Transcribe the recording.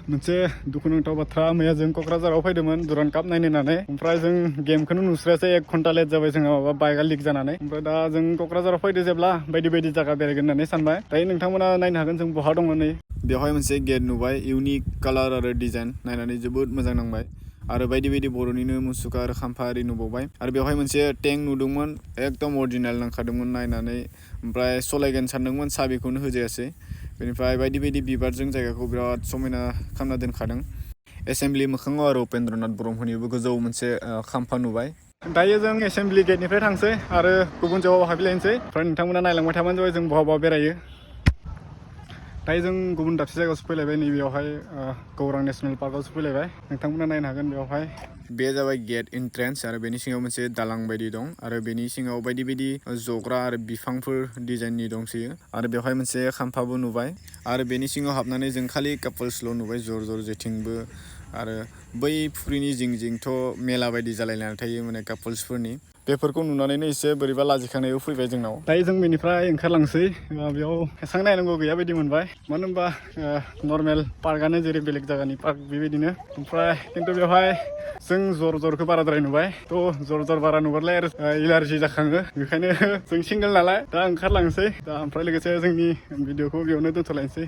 मोनसे दुखुनांथाव बाथ्रा मैया जों क'क्राझाराव फैदोंमोन दुरानकाप नायनो होननानै ओमफ्राय जों गेमखौनो नुस्रायासै 1 घन्टा लेट जाबाय जोंहा माबा बाइकआ लिक जानानै ओमफ्राय दा जों क'क्राझाराव फैदो जेब्ला बायदि जायगा बेरायगोन होननानै सानबाय दायो नोंथांमोना नायनो हागोन जों बहा दङ नै बेवहाय मोनसे गेट नुबाय इउनिक कालार आरो डिजाइन नायनानै जोबोद मोजां नांबाय आरो बायदि बर'निनो मुसुखा आरो खाम्फा आरि नुबावबाय आरो बेवहाय मोनसे टेंक नुदोंमोन एकदम अरिजिनेल नांखादोंमोन नायनानै ओमफ्राय सलायगोन सानदोंमोन साबिखौनो होजायासै बेनिफ्राय बायदि बिबारजों जायगाखौ बिराद समायना खालामना दोनखादों एसेम्बलि मोखाङाव आरो उपेन्द्रनाथ ब्रह्मनिबो गोजौ मोनसे खाम्फा नुबाय दायो जों एसेम्बलि गेटनिफ्राय थांसै आरो गुबुन जायगायाव हाबलायनोसै ओमफ्राय नोंथांमोना नायलांबाय थाबानो जाबाय जों बहा बेरायो दायो जों गुबुन दाबसे जायगायावसो फैलायबाय नैबेयावहाय गौरां नेसनेल पार्कआवसो फैलायबाय नोंथांमोना नायनो हागोन बेवहाय बे जाबाय गेट एन्ट्रेन्स आरो बेनि सिङाव मोनसे दालां बायदि दं आरो बेनि सिङाव बायदि जग्रा आरो बिफांफोर डिजाइननि दंसोयो आरो बेवहाय मोनसे खाम्फाबो नुबाय आरो बेनि सिङाव हाबनानै जों खालि कापोल्सल' नुबाय जर जेथिंबो आरो बै फुख्रिनि जिंथ' मेला बायदि जालायनानै थायो माने कापोल्सफोरनि बेफोरखौ नुनानैनो एसे बोरैबा लाजिखांनायबो फैबाय जोंनाव दायो जों बेनिफ्राय ओंखारलांसै बेयाव एसेबां नायनांगौ गैया बायदि मोनबाय मानो होनबा नर्मेल पार्कआनो जेरै बेलेग जायगानि पार्क बेबायदिनो ओमफ्राय खिन्थु बेवहाय जों जरखौ बाराद्राय नुबाय थ' जर बारा नुबालाय आरो एलार्जि जाखाङो बेखायनो जों सिंगोल नालाय दा ओंखारलांसै दा ओमफ्राय लोगोसे जोंनि भिडिअखौ बेयावनो दोनथ'लायनोसै